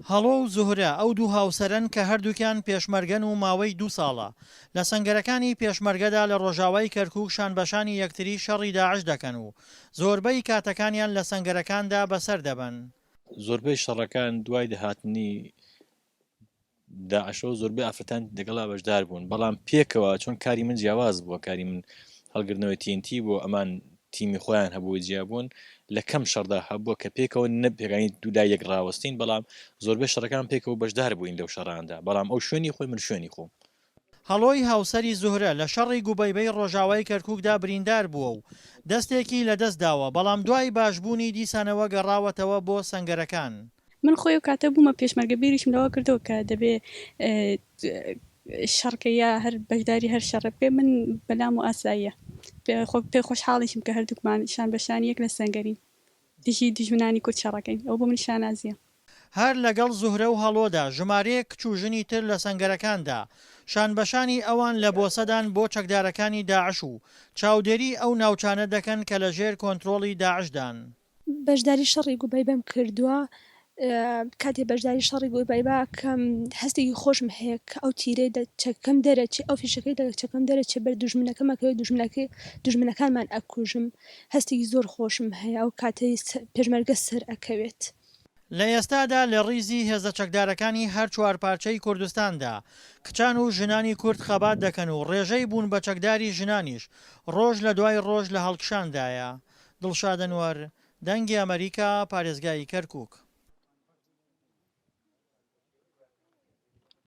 هەڵۆ و زوهرە ئەو دوو هاوسەرەن کە هەردووکیان پێشمەرگەن و ماوەی دوو ساڵە لە سەنگەرەکانی پێشمەرگەدا لە ڕۆژاوای کەرکوک شانبەشانی یەکتری شەڕی داعش دەکەن و زۆربەی کاتەکانیان لە سەنگەرەکاندا بەسەر دەبەن. زۆربەی شەڕەکان دوای هاتنی داعشەوە زۆربەی ئافرەتان دەگەڵا بەشدار بوون بەڵام پێکەوە چۆن کاری من جیاواز بووە کاری من هەڵگرنەوەی TNT بۆ ئەمان تیمی خۆیان هەبوو جیا بوون لە کەم شەڕدا هەبووە کە پێکەوە نەپێکانی دوو لای یەک ڕاوەستین بەڵام زۆربەی شەڕەکان پێکەوە بەشدار بووین لەو شەڕاندا بەڵام ئەو شوێنی خۆی من شوێنی خۆم. هەڵۆی هاوسەری زوهرە لە شەڕی گوبەیبەی ڕۆژاوای کەرکوکدا بریندار بووە و دەستێکی لەدەستداوە، بەڵام دوای باشبوونی دیسانەوە گەڕاوەتەوە بۆ سەنگەرەکان. من خۆی ئەو کاتە بوومە پێشمەرگە بیریشم لەوە کردەوە کە دەبێ شەڕکەی یا هەر بەشداری هەر شەڕێ بکەی من بەلام و ئاساییە پێ خۆشحاڵیشم کە هەردووکمان شان بە شانی یەک لە سەنگەرین دژی دوژمنانی کورد شەڕەکەین ئەوە بۆ من شانازیە. هەر لەگەڵ زوهرە و هەڵۆدا ژمارەیەک کچ و ژنی تر لە سەنگەرەکاندا شانبەشانی ئەوان لە بۆسەدان بۆ چەکدارەکانی داعش و چاودێری ئەو ناوچانە دەکەن کە لەژێر کۆنترۆڵی داعشدان. بەشداری شەڕی گوبەیبەم کردووە، کاتێ بەشداری شەڕی گوبەیبە ئەکەم هەستێکی خۆشم هەیە کە ئەو تیرەی لە چەکەکەم دەرەچێ ئەو فیشەکەی لە چەکەم دەرەچێ بەر دوژمنەکەم ئەکەوێ دوژمنەکەی دوژمنەکانمان ئەکوژم هەستێکی زۆر خۆشم هەیە ئەو کاتەی پێشمەرگە سەر ئەکەوێت. لە ئێستادا لە ڕیزی هێزە چەکدارەکانی هەر چوارپارچەی کوردستاندا کچان و ژنانی کورد خەبات دەکەن و ڕێژەی بوون بە چەکداری ژنانیش ڕۆژ لە دوای ڕۆژ لە هەڵکشاندایە. دڵشاد ئەنوەر، دەنگی ئەمەریکا، پارێزگای کەرکوک.